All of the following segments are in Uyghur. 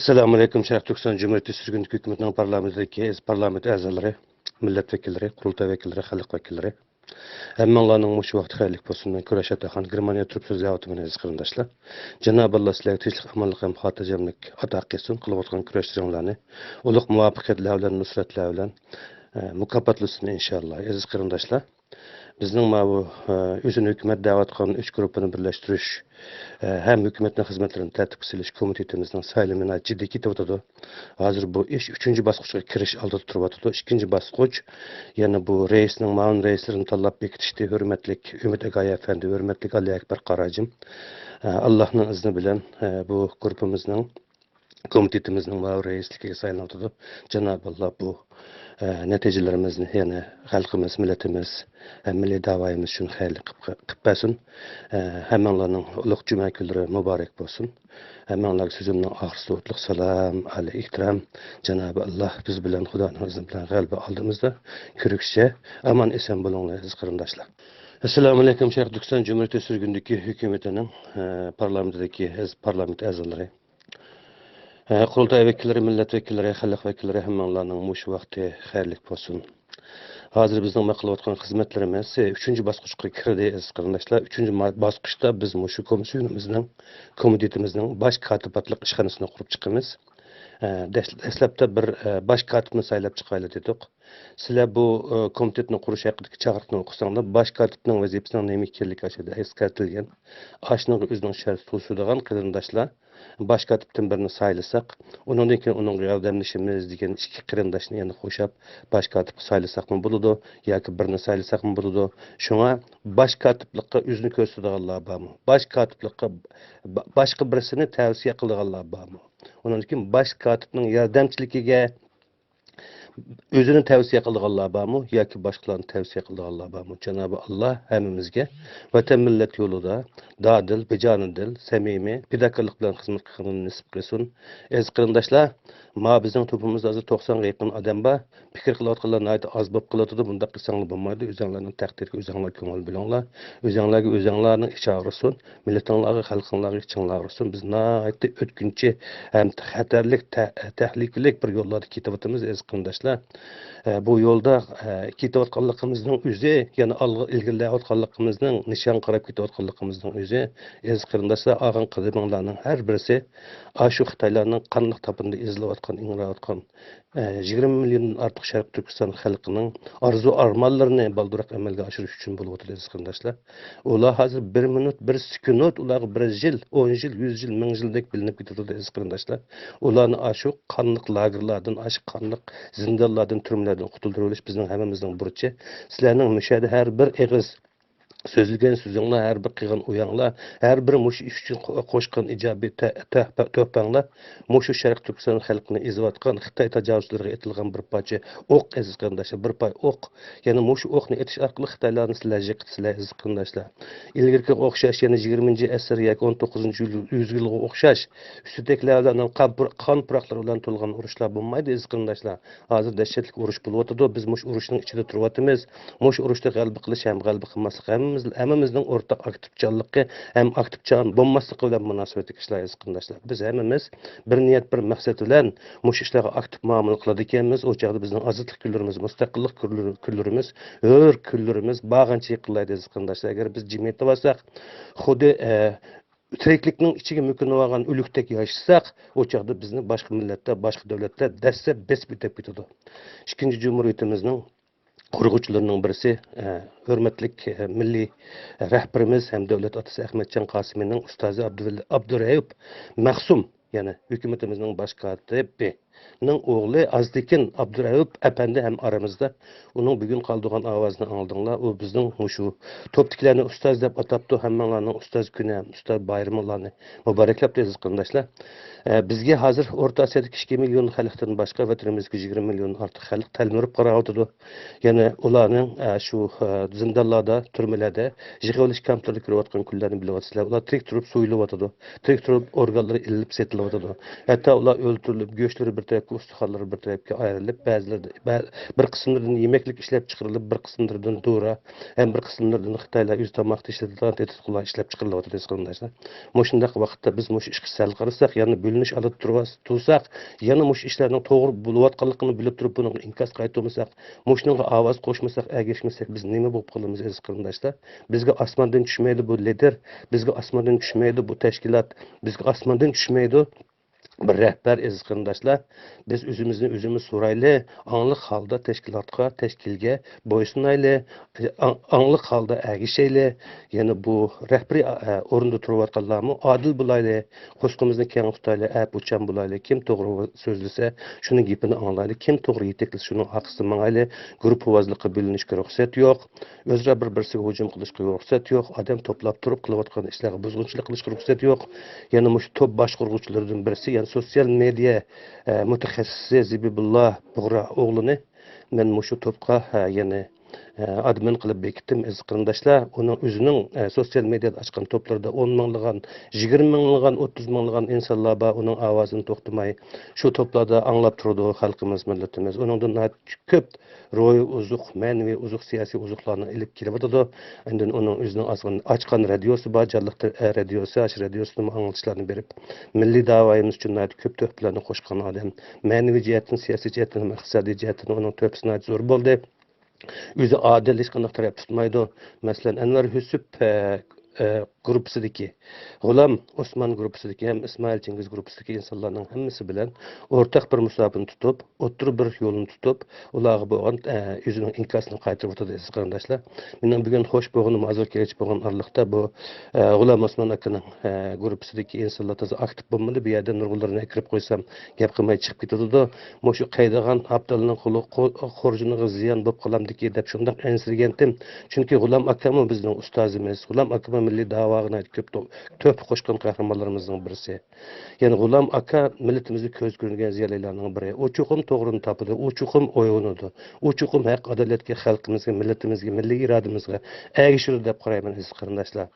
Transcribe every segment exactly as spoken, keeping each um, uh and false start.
ئەسسالامۇئەلەيكۇم. شەرقىي تۈركىستان جۇمھۇرىيىتى سۈرگۈندىكى ھۆكۈمىتىنىڭ پارلامېنتىدىكى ئەز-، پارلامېنت ئەزالىرى، مىللەت ۋەكىللىرى، قۇرۇلتاي ۋەكىللىرى، خەلق ۋەكىللىرى، ھەممىڭلارنىڭ مۇشۇ ۋاقتى خەيرلىك بولسۇن. مەن كۈرەش ئاتاخان، گېرمانىيە تۇرۇپ سۆزلەۋاتىمەن، ئەزىز قېرىنداشلار. جانابى ئاللا سىلەرگە تىنچلىق، ئامانلىق ھەم خاتىرجەملىك ئاتا قىلسۇن. قىلىۋاتقان كۈرەشلىرىڭلارنى ئۇلۇغ مۇۋەپپەقىيەتلەر بىلەن، نۇسرەتلەر بىلەن، ئە، مۇكاپاتلىسۇن ئىنشاللا، ئەزىز قېرىنداشلار. بىزنىڭ ماۋۇ، ئە، ئۆزىنى ھۆكۈمەت دەۋاتقان ئۈچ گۇرۇپپىنى بىرلەشتۈرۈش، ئە، ھەم ھۆكۈمەتنىڭ خىزمەتلىرىنى تەرتىپكە سېلىش كومىتېتىمىزنىڭ سايلىمى ناھايىتى جىددىي كېتىۋاتىدۇ. ھازىر بۇ ئىش ئۈچىنچى باسقۇچقا كىرىش ئالدىدا تۇرۇۋاتىدۇ. ئىككىنچى باسقۇچ، يەنە بۇ رەئىسنىڭ، مۇئاۋىن رەئىسلىرىنى تاللاپ بېكىتىشتى. ھۆرمەتلىك ئۈمىد ئاگاي ئەپەندى، ھۆرمەتلىك ئالىي ئەكبەر قاراجىم، ئە، ئاللانىڭ ئىزنى بىلەن، ئە، بۇ گۇرۇپپىمىزنىڭ، كومىتېتىمىزنىڭ مۇئاۋىن رەئىسلىكىگە سايلىنىۋاتىدۇ. جانابى ئاللا بۇ، ئە، نەتىجىلىرىمىزنى يەنە خەلقىمىز، مىللىتىمىز، ئە، مىللىي داۋايىمىز ئۈچۈن خەيرلىك قىپ-، قىپ بەرسۇن. ئە، ھەممىڭلارنىڭ ئۇلۇغ جۈمە كۈنلىرى مۇبارەك بولسۇن. ھەممىڭلارغا سۆزۈمنىڭ ئاخىرىسىدا ئوتلۇق سالام، ئالىي ئېھتىرام، جانابى ئاللا بىز بىلەن خۇدانىڭ ئىزنى بىلەن غەلىبە ئالدىمىزدا. كۆرۈشكىچە ئامان ئېسەن بولۇڭلار، ئەزىز قېرىنداشلار. ئەسسالامۇئەلەيكۇم، شەرقىي تۈركىستان جۇمھۇرىيىتى سۈرگۈندىكى ھۆكۈمىتىنىڭ، ئە، پارلامېنتىدىكى ئەز-، پارلامېنت ئەزالىرى، ئە، قۇرۇلتاي ۋەكىللىرى، مىللەت ۋەكىللىرى، خەلق ۋەكىللىرى، ھەممىڭلارنىڭ مۇشۇ ۋاقتى خەيرلىك بولسۇن. ھازىر بىزنىڭ ئەمەل قىلىۋاتقان خىزمەتلىرىمىز ئۈچىنچى باسقۇچقا كىردى، ئەزىز قېرىنداشلار. ئۈچىنچى ما-، باسقۇچتا بىز مۇشۇ كومىسسىيونىمىزنىڭ، كومىتېتىمىزنىڭ باش كاتىپاتلىق ئىشخانىسىنى قۇرۇپ چىقىمىز. ئە، دەس-، دەسلەپتە بىر، ئە، باش كاتىپنى سايلاپ چىقايلى دېدۇق. سىلەر بۇ، ئە، كومىتېتنى قۇرۇش ھەققىدىكى چاقىرىقنى ئوقۇساڭلار، باش كاتىپنىڭ ۋەزىپىسىنىڭ نېمە ئىكەنلىكى ئاشۇ يەردە ئەسكەرتىلگەن. ئاشۇنىڭغا ئۆزىنىڭ شەرتى توشىدىغان قېرىنداشلار، باش كاتىپتىن بىرنى سايلىساق، ئۇنىڭدىن كېيىن ئۇنىڭغا ياردەملىشىمىز دېگەن ئىككى قېرىنداشنى يەنە قوشاپ، باش كاتىپقا سايلىساقمۇ بولىدۇ ياكى بىرنى سايلىساقمۇ بولىدۇ. شۇڭا باش كاتىپلىققا ئۆزىنى كۆرسىتىدىغانلار بارمۇ؟ باش كاتىپلىققا با-، باشقا بىرسىنى تەۋسىيە قىلىدىغانلار بارمۇ؟ ئۇنىڭدىن كېيىن باش كاتىپنىڭ ياردەمچىلىكىگە ئۆزىنى تەۋسىيە قىلىدىغانلار بارمۇ ياكى باشقىلارنى تەۋسىيە قىلىدىغانلار بارمۇ؟ جانابى ئاللا ھەممىمىزگە ۋەتەن، مىللەت يولىدا دادىل، بىجانىدىل، سەمىمىي، پىداكارلىق بىلەن خىزمەت قىلغىنىنى نېسىپ قىلسۇن. ئەزىز قېرىنداشلار، ما بىزنىڭ توپىمىزدا ھازىر توقسانغا يېقىن ئادەم بار. پىكىر قىلىۋاتقانلار ناھايىتى ئاز بولۇپ قېلىۋاتىدۇ. بۇنداق قىلساڭلار بولمايدۇ. ئۆزۈڭلارنىڭ تەقدىرىگە ئۆزۈڭلار كۆڭۈل بۆلۈڭلار. ئۆزۈڭلارگە ئۆزۈڭلارنىڭ ئىچى ئاغرىسۇن. مىللىتىڭلارغا، خەلقىڭلارغا ئىچىڭلار ئاغرىسۇن. بىز ناھايىتى ئۆتكۈنچى ھەم خەتەرلىك، تە-، تەھلىكىلىك بىر يوللاردا كېتىۋاتىمىز، ئەزىز قېرىنداشلار. ئە، بۇ يولدا، ئە، كېتىۋاتقانلىقىمىزنىڭ ئۆزى، يەنى ئالغا ئىلگىرىلەۋاتقانلىقىمىزنىڭ، نىشان قاراپ كېتىۋاتقانلىقىمىزنىڭ ئۆزى، ئەزىز قېرىنداشلار، ئالغان قەدىمىڭلارنىڭ ھەر بىرسى ئاشۇ خىتايلارنىڭ قانلىق تاپىنىدا ئېزىلىۋاتقان، ئىڭراۋاتقان، ئە، يىگىرمە مىليوندىن ئارتۇق شەرقىي تۈركىستان خەلقىنىڭ ئارزۇ ئارمانلىرىنى بالدۇرراق ئەمەلگە ئاشۇرۇش ئۈچۈن بولۇۋاتىدۇ، ئەزىز قېرىنداشلار. ئۇلار ھازىر بىر مىنۇت، بىر سېكۇنت، ئۇلارغا بىر يىل، ئون يىل، يۈز يىل، مىڭ يىلدەك بىلىنىپ كېتىۋاتىدۇ، ئەزىز قېرىنداشلار. ئۇلارنى ئاشۇ قانلىق لاگېرلاردىن، ئاشۇ قانلىق زىندانلاردىن، تۈرمىلەردىن قۇتۇلدۇرۇۋېلىش بىزنىڭ ھەممىمىزنىڭ بۇرچى. سىلەرنىڭ مۇشۇ يەردە ھەر بىر ئېغىز سۆزلىگەن سۆزۈڭلار، ھەر بىر قىلغان ئۇياڭلار، ھەر بىر مۇشۇ ئىش ئۈچۈن قو-، قوشقان ئىجابىي تە-، تۆھپە-، تۆھپەڭلار مۇشۇ شەرقىي تۈركىستان خەلقىنى ئېزىۋاتقان خىتاي تاجاۋۇزچىلىرىغا ئېتىلغان بىر پارچە ئوق، ئەزىز قېرىنداشلار، بىر پاي ئوق. يەنى مۇشۇ ئوقنى ئېتىش ئارقىلىق خىتايلارنى سىلەر يىقىتىسىلەر، ئەزىز قېرىنداشلار. ئىلگىرىكىگە ئوخشاش، يەنى يىگىرمىنچى ئەسىر ياكى ئون توققۇزىنچى يۈز-، يۈزيىلغا ئوخشاش ئۈستى تەكلەر بىلەن قان پۇر-، قان پۇراقلىرى بىلەن تولغان ئۇرۇشلار بولمايدۇ، ئەزىز قېرىنداشلار. ھازىر دەھشەتلىك ئۇرۇش بولۇۋاتىدۇ. بىز مۇشۇ ئۇرۇشنىڭ ئىچىدە تۇرۇۋاتىمىز. مۇشۇ ئۇرۇشتا غەلىبە قىلىش ھەم غەلىبە قىلماسلىق ھەممىمىز، ھەممىمىزنىڭ ئورتاق ئاكتىپچانلىقى ھەم ئاكتىپچان بولماسلىقى بىلەن مۇناسىۋەتلىك ئىشلار، ئەزىز قېرىنداشلار. بىز ھەممىمىز بىر نىيەت، بىر مەقسەت بىلەن مۇشۇ ئىشلارغا ئاكتىپ مۇئامىلە قىلىدىكەنمىز. ئۇ چاغدا بىزنىڭ ئازادلىق كۈنلىرىمىز، مۇستەقىللىق كۈنلىرى-، كۈنلىرىمىز، ھۆر كۈنلىرىمىز بارغانچە يېقىنلايدۇ، ئەزىز قېرىنداشلار. ئەگەر بىز جىمىپ تۇرۇۋالساق، خۇددى، ئە، تىرىكلىكنىڭ ئىچىگە مۆكۈنۈۋالغان ئۆلۈكتەك ياشىساق، ئۇ چاغدا بىزنى باشقا مىللەتلەر، باشقا دۆلەتلەر دەسسەپ بېسىپ ئۆتۈپ كېتىدۇ. ئىككىنچى جۇمھۇرىيىتىمىزنىڭ قۇرغۇچىلىرىنىڭ بىرسى، ئە، ھۆرمەتلىك، ئە، مىللىي رەھبىرىمىز ھەم دۆلەت ئاتىسى ئەخمەتجان قاسىمىنىڭ ئۇستازى ئابدۇۋەلى، ئابدۇرەئۇپ مەخسۇم، يەنى ھۆكۈمىتىمىزنىڭ باش كاتىپى نىڭ ئوغلى ئازتېكىن ئابدۇرەئۇپ ئەپەندى ھەم ئارىمىزدا. ئۇنىڭ بۈگۈن قالدۇرغان ئاۋازىنى ئاڭلىدىڭلار. ئۇ بىزنىڭ مۇشۇ توپتىكىلەرنى ئۇستاز دەپ ئاتاپتۇ. ھەممىڭلارنىڭ ئۇستاز كۈنى ھەم ئۇستاز بايرىمىڭلارنى مۇبارەكلەپتۇ، ئەزىز قېرىنداشلار. ئە، بىزگە ھازىر ئورتا ئاسىيادىكى ئىككى مىليون خەلقتىن باشقا ۋەتىنىمىزدىكى يىگىرمە مىليون ئارتۇق خەلق تەلمۈرۈپ قاراۋاتىدۇ. يەنى ئۇلارنىڭ، ئە، شۇ، ئە، زىندانلاردا، تۈرمىلەردە يىغىۋېلىش كامپلىرىدا كۆرۈۋاتقان كۈنلەرنى بىلىۋاتىسىلەر. ئۇلار تىرىك تۇرۇپ سويۇلۇۋاتىدۇ. تىرىك تۇرۇپ ئورگانلىرى ئېلىنىپ سېتىلىۋاتىدۇ. ھەتتا ئۇلار ئۆلتۈرۈلۈپ، گۆشلىرى بىر پۈتتەك، ئۇستىخانلىرى بىر تەرەپكە ئايرىلىپ، بەزىلىرىدە-، بە-، بىر قىسىملىرىدىن يېمەكلىك ئىشلەپ چىقىرىلىپ، بىر قىسىملىرىدىن دورا، ھەم بىر قىسىملىرىدىن خىتايلار ئۆزى تاماق ئىشلىتىدىغان تېتىتقۇلار ئىشلەپ چىقىرىلىۋاتىدۇ، ئەزىز قېرىنداشلار. مۇشۇنداق ۋاقىتتا بىز مۇشۇ ئىشقا سەل قارىساق، يەنە بۆلۈنۈش ئالدىدا تۇرۇۋاس-، تۇرساق، يەنە مۇشۇ ئىشلارنىڭ توغرا بولۇۋاتقانلىقىنى بىلىپ تۇرۇپ، بۇنىڭغا ئىنكاس قايتۇرمىساق، مۇشۇنىڭغا ئاۋاز قوشمىساق، ئەگەشمىسەك، بىز نېمە بولۇپ قالىمىز، ئەزىز قېرىنداشلار؟ بىزگە ئاسماندىن چۈشمەيدۇ بۇ لىدېر، بىزگە ئاسماندىن چۈشمەيدۇ بۇ تەشكىلات، بىزگە ئاسماندىن چۈشمەيدۇ بىر رەھبەر، ئەزىز قېرىنداشلار. بىز ئۆزىمىزنى ئۆزىمىز سورايلى، ئاڭلىق ھالدا تەشكىلاتقا، تەشكىلگە بويسۇنايلى، ئاڭ-، ئاڭلىق ھالدا ئەگىشەيلى. يەنە بۇ رەھبىرىي، ئە، ئورۇندا تۇرۇۋاتقانلارمۇ ئادىل بولايلى، قورسىقىمىزنى كەڭ تۇتايلى، ئەپۇچان بولايلى. كىم توغرا سۆزلىسە، شۇنىڭ گېپىنى ئاڭلايلى، كىم توغرا يېتەكلىسە، شۇنىڭ ئارقىسىدا ماڭايلى. گۇرۇپپىۋازلىققا بۆلۈنۈشكە رۇخسەت يوق. ئۆزئارا بىر-بىرسىگە ھۇجۇم قىلىشقا رۇخسەت يوق. ئادەم توپلاپ تۇرۇپ قىلىۋاتقان ئىشلارغا بۇزغۇنچىلىق قىلىشقا رۇخسەت يوق. يەنە مۇشۇ توپ باشقۇرغۇچىلىرىدىن بىرسى، يەنى سوتسىيال مېدىيا، ئە، مۇتەخەسسىسى زىبىبۇللا بۇغرا ئوغلىنى مەن مۇشۇ توپقا، ئە، يەنى، ئە، ئادمىن قىلىپ بېكىتتىم، ئەزىز قېرىنداشلار. ئۇنىڭ ئۆزىنىڭ، ئە، سوتسىيال مېدىيادا ئاچقان توپلىرىدا ئون مىڭلىغان، يىگىرمە مىڭلىغان، ئوتتۇز مىڭلىغان ئىنسانلار بار، ئۇنىڭ ئاۋازىنى توختىماي شۇ توپلاردا ئاڭلاپ تۇرىدۇ خەلقىمىز، مىللىتىمىز. ئۇنىڭدىن ناھايىتى كۆپ روھىي ئوزۇق، مەنىۋى ئوزۇق، سىياسىي ئوزۇقلارنى ئېلىپ كېلىۋاتىدۇ. ئاندىن ئۇنىڭ ئۆزىنىڭ ئازغىنە ئاچقان رادىيوسى بار، جانلىق تىل، ئە، رادىيوسى، ئاشۇ رادىيوسىدىمۇ ئاڭلىتىشلارنى بېرىپ، مىللىي داۋايىمىز ئۈچۈن ناھايىتى كۆپ تۆھپىلەرنى قوشقان ئادەم. مەنىۋى جەھەتتىن، سىياسىي جەھەتتىن ھەم ئىقتىسادىي جەھەتتىن ئۇنىڭ تۆھپىسى ناھايىتى زور بولدى. ئۆزى ئادىل، ھېچقانداق تەرەپ تۇتمايدۇ. مەسىلەن، ئەنۋەر يۈسۈپ، ئە، ئە، گۇرۇپپىسىدىكى، غۇلام ئوسمان گۇرۇپپىسىدىكى ھەم ئىسمائىل چىڭگىز گۇرۇپپىسىدىكى ئىنسانلارنىڭ ھەممىسى بىلەن ئورتاق بىر مۇساپىنى تۇتۇپ، ئوتتۇرا بىر يولنى تۇتۇپ، ئۇلارغا بولغان، ئە، ئۆزىنىڭ ئىنكاسىنى قايتۇرۇۋاتىدۇ، ئەزىز قېرىنداشلار. مېنىڭ بۈگۈن خوش بولغىنىم، ھازىر كېلىچ بولغان ئارىلىقتا بۇ، ئە، غۇلام ئوسمان ئاكىنىڭ، ئە، گۇرۇپپىسىدىكى ئىنسانلار تازا ئاكتىپ بولمىدى. بۇ يەردە نۇرغۇنلىرىنى كىرىپ قويسام، گەپ قىلماي چىقىپ كېتىدۇ. مۇشۇ قەيدىغان ئابدالنىڭ قولى، قو-، خورجۇنىغا زىيان بولۇپ قالامدىكى دەپ شۇنداق ئەنسىرىگەنتىم. چۈنكى غۇلام ئاكاممۇ بىزنىڭ ئۇستازىمىز، غۇلام ئاكاممۇ مىللىي داۋاغا ناھايىتى كۆپ تو-، تۆھپە قوشقان قەھرىمانلىرىمىزنىڭ بىرسى. يەنى غۇلام ئاكا مىللىتىمىزگە كۆز كۆرۈنگەن زىيالىيلارنىڭ بىرى. ئۇ چوقۇم توغرىنى تاپىدۇ، ئۇ چوقۇم ئويغىنىدۇ، ئۇ چوقۇم ھەق، ئادالەتكە، خەلقىمىزگە، مىللىتىمىزگە، مىللىي ئىرادىمىزگە ئەگىشىدۇ دەپ قارايمەن، ئەزىز قېرىنداشلار.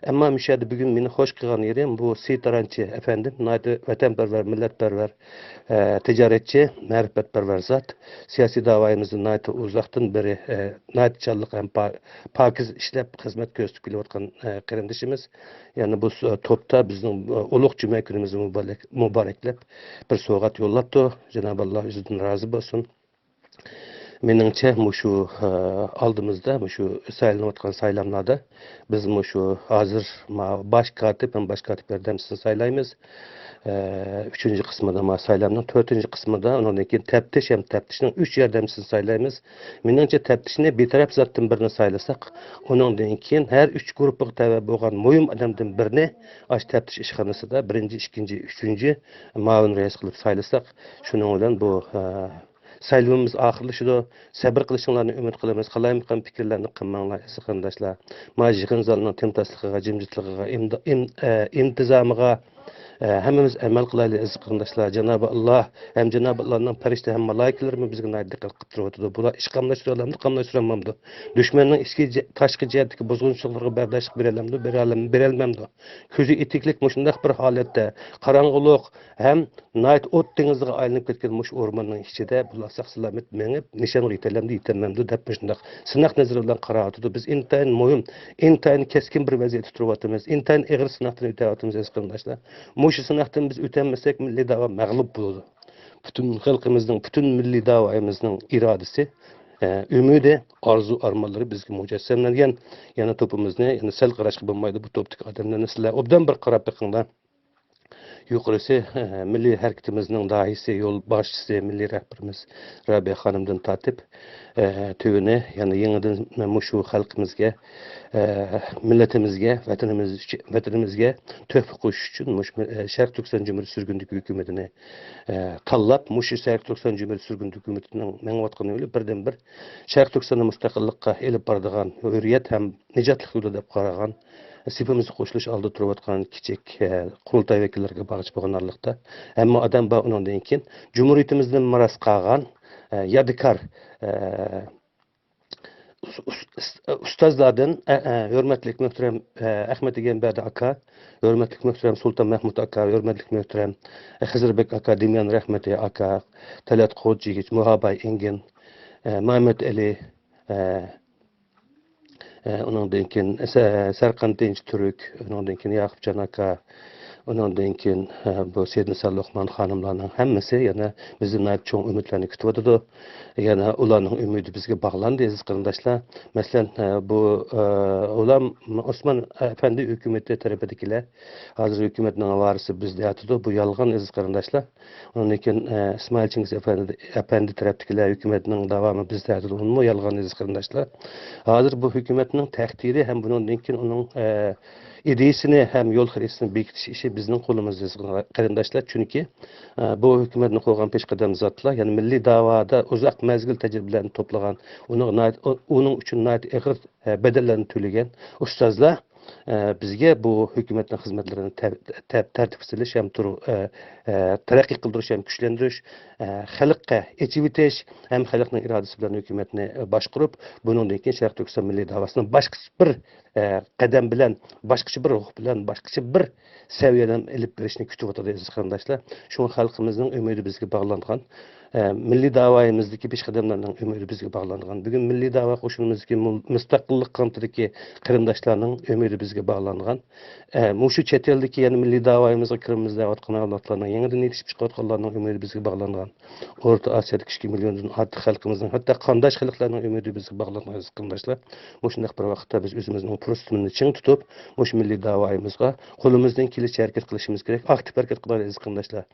ئەمما مۇشۇ يەردە بۈگۈن مېنى خوش قىلغان يېرى، بۇ سېيىت تارانچى ئەپەندىم ناھايىتى ۋەتەنپەرۋەر، مىللەتپەرۋەر، ئە، تىجارەتچى، مەرىپەتپەرۋەر زات. سىياسىي داۋايىمىزدا ناھايىتى ئۇزاقتىن بېرى، ئە، ناھايىتى چاللىق ھەم پا-، پاكىز ئىشلەپ، خىزمەت كۆرسىتىپ كېلىۋاتقان، ئە، قېرىندىشىمىز. يەنە بۇ س-، توپتا بىزنىڭ، ئە، ئۇلۇغ جۈمە كۈنىمىزنى مۇبارەك-، مۇبارەكلەپ، بىر سوۋغات يوللاپتۇ. جانابى ئاللا ئۆزىدىن رازى بولسۇن. مېنىڭچە، مۇشۇ، ئە، ئالدىمىزدا، مۇشۇ سايلىنىۋاتقان سايلاملاردا بىز مۇشۇ ھازىر ما-، باش كاتىپ ھەم باش كاتىپ ياردەمچىسىنى سايلايمىز. ئە، ئۈچىنچى قىسمىدا، ما سايلامنىڭ تۆتىنچى قىسمىدا، ئۇنىڭدىن كېيىن تەپتىش ھەم تەپتىشنىڭ ئۈچ ياردەمچىسىنى سايلايمىز. مېنىڭچە، تەپتىشنى بىتەرەپ زاتتىن بىرنى سايلىساق، ئۇنىڭدىن كېيىن ھەر ئۈچ گۇرۇپپىغا تەۋە بولغان مۇھىم ئادەمدىن بىرنى ئاشۇ تەپتىش ئىشخانىسىدا بىرىنچى، ئىككىنچى، ئۈچىنچى مۇئاۋىن رەئىس قىلىپ سايلىساق، شۇنىڭ بىلەن بۇ، ئە، سايلىمىمىز ئاخىرلىشىدۇ. سەبرى قىلىشىڭلارنى ئۈمىد قىلىمىز. قالايمىقان پىكىرلەرنى قىلماڭلار، ئەزىز قېرىنداشلار. ما يىغىن زالىنىڭ تىمتاسلىقىغا، جىمجىتلىقىغا، ئىمدا-، ئىم-، ئە، ئىنتىزامىغا، ئە، ھەممىمىز ئەمەل قىلايلى، ئەزىز قېرىنداشلار. جانابى ئاللا ھەم جانابى ئاللانىڭ پەرىشتە ھەم مالايىكىلىرىمۇ بىزگە ناھايىتى دىققەت قىلىپ تۇرۇۋاتىدۇ. بۇلار ئىش قاملاشتۇرالامدۇ، قاملاشتۇرالمامدۇ؟ دۈشمەننىڭ ئىچكى جە-، تاشقى جەھەتتىكى بۇزغۇنچىلىقلىرىغا بەرداشلىق بېرەلەمدۇ، بېرەلەم-، بېرەلمەمدۇ؟ كۆزى ئېتىكلىك مۇشۇنداق بىر ھالەتتە، قاراڭغۇلۇق ھەم ناھايىتى ئوت دېڭىزىغا ئايلىنىپ كەتكەن مۇشۇ ئورماننىڭ ئىچىدە بۇلار ساق-سالامەت مېڭىپ، نىشانغا يېتەلەمدۇ، يېتەلمەمدۇ دەپ مۇشۇنداق سىناق نەزىرى بىلەن قاراۋاتىدۇ. بىز ئىنتايىن مۇھىم، ئىنتايىن كەسكىن بىر ۋەزىيەتتە تۇرۇۋاتىمىز، ئىنتايىن ئېغىر سىناقتىن ئۆتۈۋاتىمىز، ئەزىز قېرىنداشلار. مۇشۇ سىناقتىن بىز ئۆتەلمىسەك، مىللىي داۋا مەغلۇپ بولىدۇ. پۈتۈن خەلقىمىزنىڭ، پۈتۈن مىللىي داۋايىمىزنىڭ ئىرادىسى، ئە، ئۈمىدى، ئارزۇ-ئارمانلىرى بىزگە مۇجەسسەملەنگەن. يەنە توپىمىزنى، يەنە سەل قاراشقا بولمايدۇ، بۇ توپتىكى ئادەملەرنى سىلەر ئوبدان بىر قاراپ بېقىڭلار. يۇقىرىسى، ئە، مىللىي ھەرىكىتىمىزنىڭ داھىيسى، يولباشچىسى، مىللىي رەھبىرىمىز رابىيە خانىمدىن تارتىپ، ئە، تۆۋىنى، يەنى يېڭىدىن مۇشۇ خەلقىمىزگە، ئە، مىللىتىمىزگە، ۋەتىنىمىز ئۈچۈ-، ۋەتىنىمىزگە تۆھپە قوشۇش ئۈچۈن مۇشۇ، ئە، شەرقىي تۈركىستان جۇمھۇرىيىتى سۈرگۈندىكى ھۆكۈمىتىنى، ئە، تاللاپ، مۇشۇ شەرقىي تۈركىستان جۇمھۇرىيىتى سۈرگۈندىكى ھۆكۈمىتىنىڭ مېڭىۋاتقان يولى بىردىنبىر شەرقىي تۈركىستاننى مۇستەقىللىققا ئېلىپ بارىدىغان ھۆرىيەت ھەم نىجاتلىق يولى دەپ قارىغان، سېپىمىزغا قوشۇلۇش ئالدىدا تۇرۇۋاتقان كىچىك، ئە، قۇرۇلتاي ۋەكىللىرىگە باغچە بولغان ئارىلىقتا، ھەممە ئادەم بار. ئۇنىڭدىن كېيىن جۇمھۇرىيىتىمىزدىن مىراس قالغان، ئە، يادىكار، ئە، ئۇس-، ئۇس-، ئۇستازلاردىن، ئە، ئە، ھۆرمەتلىك مۆھتەرەم، ئە، ئەخمەت ئىگەمبەردى ئاكا، ھۆرمەتلىك مۆھتەرەم سۇلتان مەھمۇت ئاكا، ھۆرمەتلىك مۆھتەرەم، ئە، خىزىربېك ئاكا، دېميان رەھمىتى ئاكا، تەلەت قوچ يىگىت، مۇھاباي ئىنگىن، ئە، مەمەت ئەلى، ئە، ئە، ئۇنىڭدىن كېيىن سە-، سەرقان تىنچ تۈرك، ئۇنىڭدىن كېيىن ياقۇپجان ئاكا، ئۇنىڭدىن كېيىن، ئە، بۇ سېيىتنىسا لوقمان خانىملارنىڭ ھەممىسى يەنە بىزدىن ناھايىتى چوڭ ئۈمىدلەرنى كۈتۈۋاتىدۇ. يەنە ئۇلارنىڭ ئۈمىدى بىزگە باغلاندى، ئەزىز قېرىنداشلار. مەسىلەن، ئە، بۇ، ئە، غۇلام ئوسمان ئەپەندى ھۆكۈمىتى تەرىپىدىكىلەر، ھازىر ھۆكۈمەتنىڭ ۋارىسى بىز دەۋاتىدۇ. بۇ يالغان، ئەزىز قېرىنداشلار. ئۇنىڭدىن كېيىن، ئە، ئىسمائىل چىڭگىز ئەپەندى، ئەپەندى تەرەپتىكىلەر ھۆكۈمەتنىڭ داۋامى بىز تەتۈر ئۇنىمۇ يالغان ئەزىز قېرىنداشلار. ھازىر بۇ ھۆكۈمەتنىڭ تەقدىرى ھەم بۇنىڭدىن كېيىن ئۇنىڭ، ئە، ئىدىيىسىنى ھەم يول خەرىتىسىنى بېكىتىش ئىشى بىزنىڭ قولىمىزدا ئەزىز قېرىنداشلار. چۈنكى، ئە، بۇ ھۆكۈمەتنىڭ قويغان پېشقەدەم زاتلار، يەنى مىللىي داۋادا ئۇزاق مەزگىل تەجرىبىلەرنى توپلىغان، ئۇنىڭ ناھايىتى، ئۇ-، ئۇنىڭ ئۈچۈن ناھايىتى ئېغىر، ئە، بەدەللەرنى تۆلىگەن ئۇستازلار، ئە، بىزگە بۇ ھۆكۈمەتنىڭ خىزمەتلىرىنى تەر-، تەر-، تەرتىپكە سېلىش ھەم تۇر-، ئە، ئە، تەرەققىي قىلدۇرۇش ھەم كۈچلەندۈرۈش، ئە، خەلققە ئېچىۋېتىش ھەم خەلقنىڭ ئىرادىسى بىلەن ھۆكۈمەتنى، ئە، باشقۇرۇپ، بۇنىڭدىن كېيىن شەرقىي تۈركىستان مىللىي داۋاسىنىڭ باشقىچە بىر، ئە، قەدەم بىلەن، باشقىچە بىر روھ بىلەن، باشقىچە بىر سەۋىيەدە ئېلىپ بېرىشنى كۈتۈۋاتىدۇ، ئەزىز قېرىنداشلار. شۇڭا خەلقىمىزنىڭ ئۈمىدى بىزگە باغلانغان. ئە، مىللىي داۋايىمىزدىكى پېشقەدەملەرنىڭ ئۈمىدى بىزگە باغلانغان. بۈگۈن مىللىي داۋا قوشۇنىمىزدىكى مۇل-، مۇستەقىللىق قانىتىدىكى قېرىنداشلارنىڭ ئۈمىدى بىزگە باغلانغان. ئە، مۇشۇ چەت ئەلدىكى يەنە مىللىي داۋايىمىزغا كىرىمىز دەۋاتقان ئەۋلادلارنىڭ، يېڭىدىن يېتىشىپ چىقىۋاتقانلارنىڭ ئۈمىدى بىزگە باغلانغان. ئورتا ئاسىيادىكى ئىككى مىليوندىن ئارتۇق خەلقىمىزنىڭ، ھەتتا قانداش خەلقلەرنىڭ ئۈمىدى بىزگە باغلانغان، ئەزىز قېرىنداشلار. مۇشۇنداق بىر ۋاقىتتا بىز ئۆزىمىزنىڭ پۇرسىتىنى چىڭ تۇتۇپ، مۇشۇ مىللىي داۋايىمىزغا قولىمىزدىن كېلىشىچە ھەرىكەت قىلىشىمىز كېرەك. ئاكتىپ ھەرىكەت قىلايلى، ئەزىز قېرىنداشلار.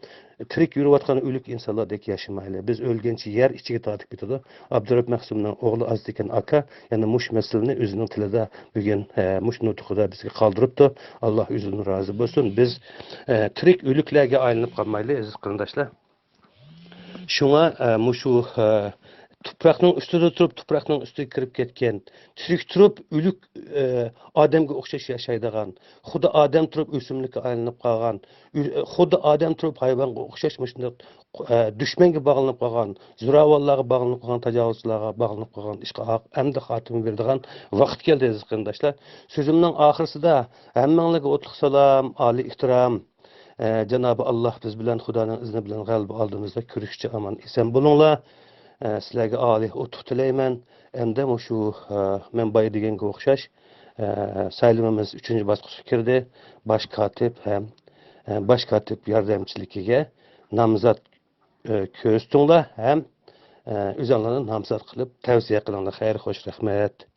تىرىك يۈرۈۋاتقان ئۆلۈك ئىنسانلاردەك ياشىمايلى. بىز ئۆلگەنچە يەر ئىچىگە تارتىپ كېتىدۇ. ئابدۇرەپ مەخسۇمنىڭ ئوغلى ئاز ئىكەن، ئاكا، يەنە مۇشۇ مەسىلىنى ئۆزىنىڭ تىلىدا بۈگۈن، ئە، مۇشۇ نۇتقىدا بىزگە قالدۇرۇپتۇ. ئاللا ئۆزىدىن رازى بولسۇن. بىز، ئە، تىرىك ئۆلۈكلەرگە ئايلىنىپ قالمايلى، ئەزىز قېرىنداشلار. شۇڭا، ئە، مۇشۇ، ئە، تۇپراقنىڭ ئۈستىدە تۇرۇپ، تۇپراقنىڭ ئۈستىگە كىرىپ كەتكەن، تىرىك تۇرۇپ ئۆلۈك، ئە، ئادەمگە ئوخشاش ياشايدىغان، خۇددى ئادەم تۇرۇپ ئۆسۈملۈككە ئايلىنىپ قالغان، ئۆ-، خۇددى ئادەم تۇرۇپ ھايۋانغا ئوخشاش مۇشۇنداق، ئە، دۈشمەنگە باغلىنىپ قالغان، زوراۋانلارغا باغلىنىپ قالغان، تاجاۋۇزچىلارغا باغلىنىپ قالغان ئىشقا ئا-، ئەمدى خاتىمە بېرىدىغان ۋاقىت كەلدى، ئەزىز قېرىنداشلار. سۆزۈمنىڭ ئاخىرسىدا ھەممىڭلارغا ئوتلۇق سالام، ئالىي ئېھتىرام. ئە، جانابى ئاللا بىز بىلەن خۇدانىڭ ئىزنى بىلەن غەلىبە ئالدىمىزدا، كۆرۈشكىچە ئامان ئېسەن بولۇڭلار. ئە، سىلەرگە ئالىي ئۇتۇق تىلەيمەن. ئەمدى مۇشۇ، ئە، مەن بايا دېگەنگە ئوخشاش، ئە، سايلىمىمىز ئۈچىنچى باسقۇچقا كىردى. باش كاتىپ ھەم، ئە، باش كاتىپ ياردەمچىلىكىگە نامزات، ئە، كۆرسىتىڭلار ھەم، ئە، ئۆزۈڭلارنى نامزات قىلىپ تەۋسىيە قىلىڭلار. خەير، خوش، رەھمەت.